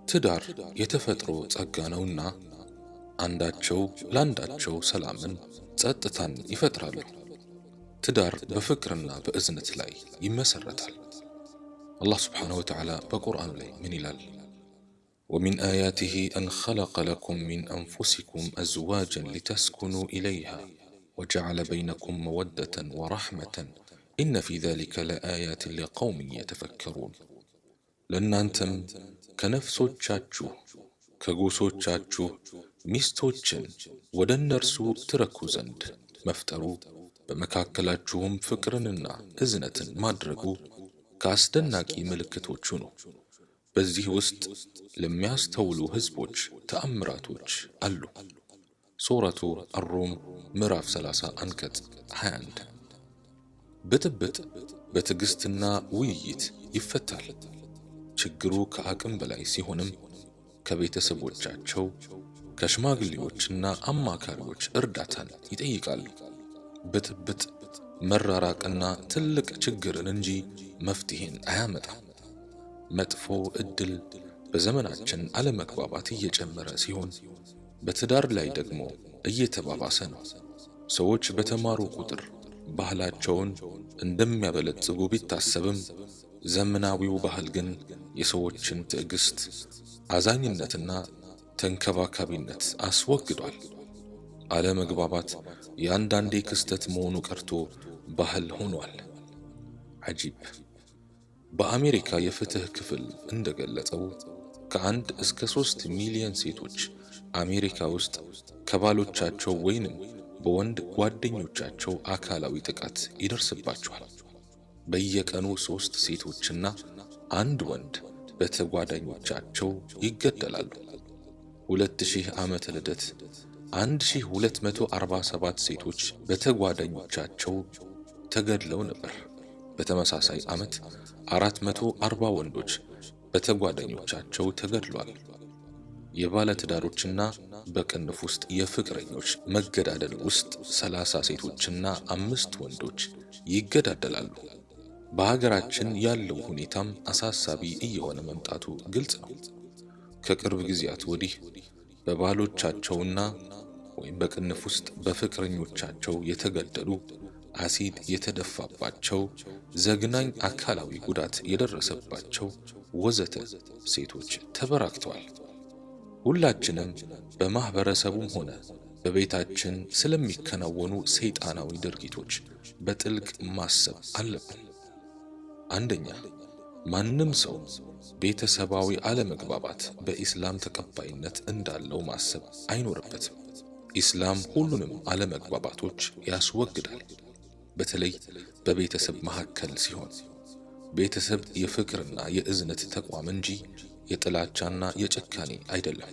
ትዳር የተፈጥሮ ጸጋ ነውና አንዳቸው ለአንዳቸው ሰላምን፣ ጸጥታን ይፈጥራሉ። ትዳር በፍቅርና በእዝነት ላይ ይመሰረታል። አላህ ስብሓነሁ ወተዓላ በቁርአኑ ላይ ምን ይላል? ومن آياته أن خلق لكم من أنفسكم أزواجا لتسكنوا إليها وجعل بينكم مودة ورحمة إن في ذلك لآيات لقوم يتفكرون። ለእናንተም ከነፍሶቻችሁ ከጎሶቻችሁ ሚስቶችን ወደ እነርሱ ትረኩ ዘንድ መፍጠሩ፣ በመካከላችሁም ፍቅርንና እዝነትን ማድረጉ ከአስደናቂ ምልክቶቹ ነው። በዚህ ውስጥ ለሚያስተውሉ ህዝቦች ተአምራቶች አሉ። ሱረቱ አሩም ምዕራፍ 30 አንቀጽ 21። ብጥብጥ በትዕግስትና ውይይት ይፈታል። ችግሩ ከአቅም በላይ ሲሆንም ከቤተሰቦቻቸው፣ ከሽማግሌዎችና አማካሪዎች እርዳታን ይጠይቃሉ። ብጥብጥ መራራቅና ትልቅ ችግርን እንጂ መፍትሄን አያመጣም። መጥፎ እድል በዘመናችን አለመግባባት እየጨመረ ሲሆን በትዳር ላይ ደግሞ እየተባባሰ ነው። ሰዎች በተማሩ ቁጥር ባህላቸውን እንደሚያበለጽጉ ቢታሰብም ዘመናዊው ባህል ግን የሰዎችን ትዕግስት፣ አዛኝነትና ተንከባካቢነት አስወግዷል። አለመግባባት የአንዳንዴ ክስተት መሆኑ ቀርቶ ባህል ሆኗል። አጂብ! በአሜሪካ የፍትህ ክፍል እንደገለጸው ከ1 እስከ 3 ሚሊዮን ሴቶች አሜሪካ ውስጥ ከባሎቻቸው ወይንም በወንድ ጓደኞቻቸው አካላዊ ጥቃት ይደርስባቸዋል። በየቀኑ ሶስት ሴቶችና አንድ ወንድ በተጓዳኞቻቸው ይገደላሉ። 2000 ዓመተ ልደት 1247 ሴቶች በተጓዳኞቻቸው ተገድለው ነበር። በተመሳሳይ ዓመት 440 ወንዶች በተጓዳኞቻቸው ተገድለዋል። የባለትዳሮችና በቅንፍ ውስጥ የፍቅረኞች መገዳደል ውስጥ 30 ሴቶችና አምስት ወንዶች ይገዳደላሉ። በሀገራችን ያለው ሁኔታም አሳሳቢ እየሆነ መምጣቱ ግልጽ ነው። ከቅርብ ጊዜያት ወዲህ በባሎቻቸውና ወይም በቅንፍ ውስጥ በፍቅረኞቻቸው የተገደሉ፣ አሲድ የተደፋባቸው፣ ዘግናኝ አካላዊ ጉዳት የደረሰባቸው ወዘተ ሴቶች ተበራክተዋል። ሁላችንም በማህበረሰቡም ሆነ በቤታችን ስለሚከናወኑ ሰይጣናዊ ድርጊቶች በጥልቅ ማሰብ አለብን። አንደኛ፣ ማንም ሰው ቤተሰባዊ አለመግባባት በኢስላም ተቀባይነት እንዳለው ማሰብ አይኖርበትም። ኢስላም ሁሉንም አለመግባባቶች ያስወግዳል፣ በተለይ በቤተሰብ መካከል ሲሆን። ቤተሰብ የፍቅርና የእዝነት ተቋም እንጂ የጥላቻና የጭካኔ አይደለም።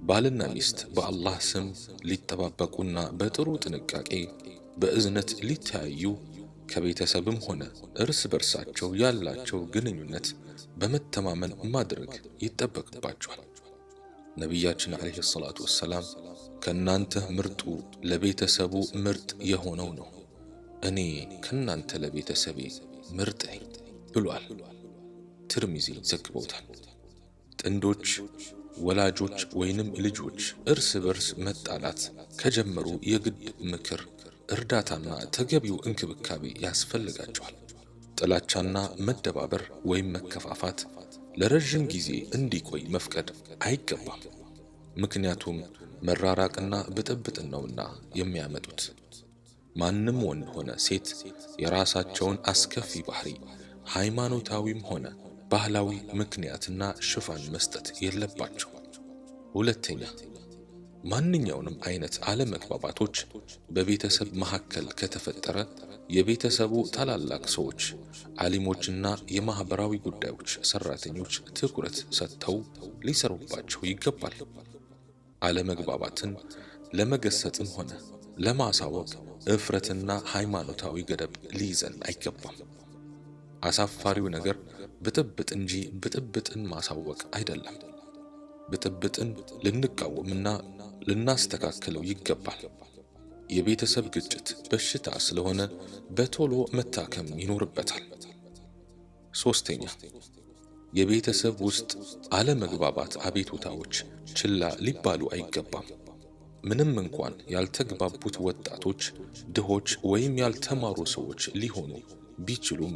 ባልና ሚስት በአላህ ስም ሊጠባበቁና በጥሩ ጥንቃቄ በእዝነት ሊተያዩ፣ ከቤተሰብም ሆነ እርስ በርሳቸው ያላቸው ግንኙነት በመተማመን ማድረግ ይጠበቅባቸዋል። ነቢያችን ዓለይሂ ሰላቱ ወሰላም ከእናንተ ምርጡ ለቤተሰቡ ምርጥ የሆነው ነው፣ እኔ ከእናንተ ለቤተሰቤ ምርጥ ነኝ ብሏል። ትርሚዚ ዘግበውታል። ጥንዶች፣ ወላጆች ወይንም ልጆች እርስ በርስ መጣላት ከጀመሩ የግድ ምክር፣ እርዳታና ተገቢው እንክብካቤ ያስፈልጋቸዋል። ጥላቻና መደባበር ወይም መከፋፋት ለረዥም ጊዜ እንዲቆይ መፍቀድ አይገባም። ምክንያቱም መራራቅና ብጥብጥን ነውና የሚያመጡት። ማንም ወንድ ሆነ ሴት የራሳቸውን አስከፊ ባህሪ ሃይማኖታዊም ሆነ ባህላዊ ምክንያትና ሽፋን መስጠት የለባቸው። ሁለተኛ፣ ማንኛውንም አይነት አለመግባባቶች በቤተሰብ መካከል ከተፈጠረ የቤተሰቡ ታላላቅ ሰዎች፣ አሊሞችና የማህበራዊ ጉዳዮች ሰራተኞች ትኩረት ሰጥተው ሊሰሩባቸው ይገባል። አለመግባባትን ለመገሰጽም ሆነ ለማሳወቅ እፍረትና ሃይማኖታዊ ገደብ ሊይዘን አይገባም። አሳፋሪው ነገር ብጥብጥ እንጂ ብጥብጥን ማሳወቅ አይደለም። ብጥብጥን ልንቃወምና ልናስተካክለው ይገባል። የቤተሰብ ግጭት በሽታ ስለሆነ በቶሎ መታከም ይኖርበታል። ሶስተኛ፣ የቤተሰብ ውስጥ አለመግባባት አቤቱታዎች ችላ ሊባሉ አይገባም። ምንም እንኳን ያልተግባቡት ወጣቶች፣ ድሆች ወይም ያልተማሩ ሰዎች ሊሆኑ ቢችሉም፣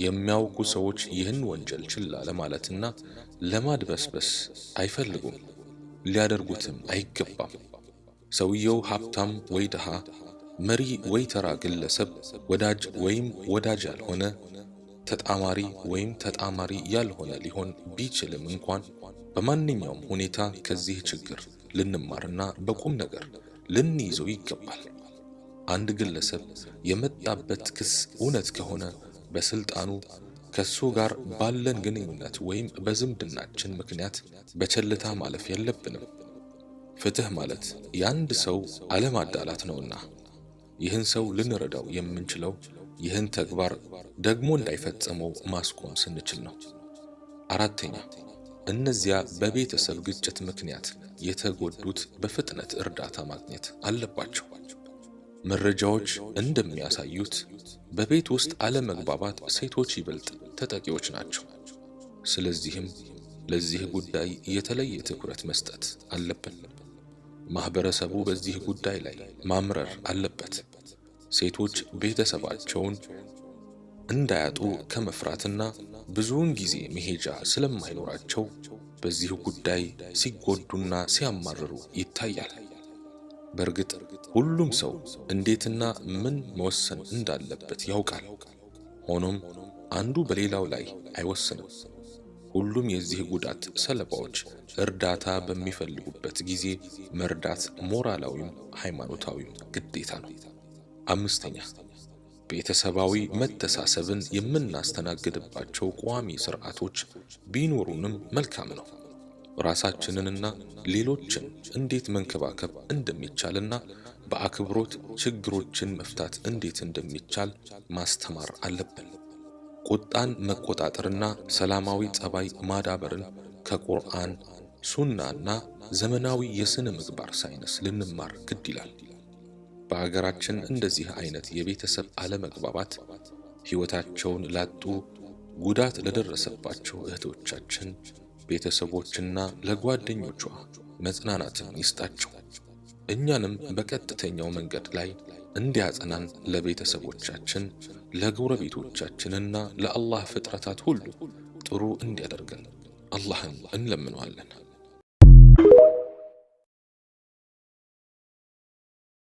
የሚያውቁ ሰዎች ይህን ወንጀል ችላ ለማለትና ለማድበስበስ አይፈልጉም፣ ሊያደርጉትም አይገባም። ሰውየው ሀብታም ወይ ድሃ፣ መሪ ወይ ተራ ግለሰብ፣ ወዳጅ ወይም ወዳጅ ያልሆነ፣ ተጣማሪ ወይም ተጣማሪ ያልሆነ ሊሆን ቢችልም እንኳን፣ በማንኛውም ሁኔታ ከዚህ ችግር ልንማርና በቁም ነገር ልንይዘው ይገባል። አንድ ግለሰብ የመጣበት ክስ እውነት ከሆነ በስልጣኑ፣ ከሱ ጋር ባለን ግንኙነት ወይም በዝምድናችን ምክንያት በቸልታ ማለፍ የለብንም። ፍትህ ማለት የአንድ ሰው አለማዳላት ነውና፣ ይህን ሰው ልንረዳው የምንችለው ይህን ተግባር ደግሞ እንዳይፈጽመው ማስቆም ስንችል ነው። አራተኛ፣ እነዚያ በቤተሰብ ግጭት ምክንያት የተጎዱት በፍጥነት እርዳታ ማግኘት አለባቸው። መረጃዎች እንደሚያሳዩት በቤት ውስጥ አለመግባባት ሴቶች ይበልጥ ተጠቂዎች ናቸው። ስለዚህም ለዚህ ጉዳይ የተለየ ትኩረት መስጠት አለብን። ማህበረሰቡ በዚህ ጉዳይ ላይ ማምረር አለበት። ሴቶች ቤተሰባቸውን እንዳያጡ ከመፍራትና ብዙውን ጊዜ መሄጃ ስለማይኖራቸው በዚህ ጉዳይ ሲጎዱና ሲያማርሩ ይታያል። በእርግጥ ሁሉም ሰው እንዴትና ምን መወሰን እንዳለበት ያውቃል። ሆኖም አንዱ በሌላው ላይ አይወስንም። ሁሉም የዚህ ጉዳት ሰለባዎች እርዳታ በሚፈልጉበት ጊዜ መርዳት ሞራላዊም ሃይማኖታዊም ግዴታ ነው። አምስተኛ፣ ቤተሰባዊ መተሳሰብን የምናስተናግድባቸው ቋሚ ስርዓቶች ቢኖሩንም መልካም ነው። ራሳችንንና ሌሎችን እንዴት መንከባከብ እንደሚቻልና በአክብሮት ችግሮችን መፍታት እንዴት እንደሚቻል ማስተማር አለብን። ቁጣን መቆጣጠርና ሰላማዊ ጸባይ ማዳበርን ከቁርአን፣ ሱናና ዘመናዊ የስነ ምግባር ሳይንስ ልንማር ግድ ይላል። በሀገራችን እንደዚህ አይነት የቤተሰብ አለመግባባት ሕይወታቸውን ላጡ፣ ጉዳት ለደረሰባቸው እህቶቻችን ቤተሰቦችና ለጓደኞቿ መጽናናትን ይስጣቸው። እኛንም በቀጥተኛው መንገድ ላይ እንዲያጸናን ለቤተሰቦቻችን፣ ለጎረቤቶቻችንና ለአላህ ፍጥረታት ሁሉ ጥሩ እንዲያደርገን አላህን እንለምነዋለን።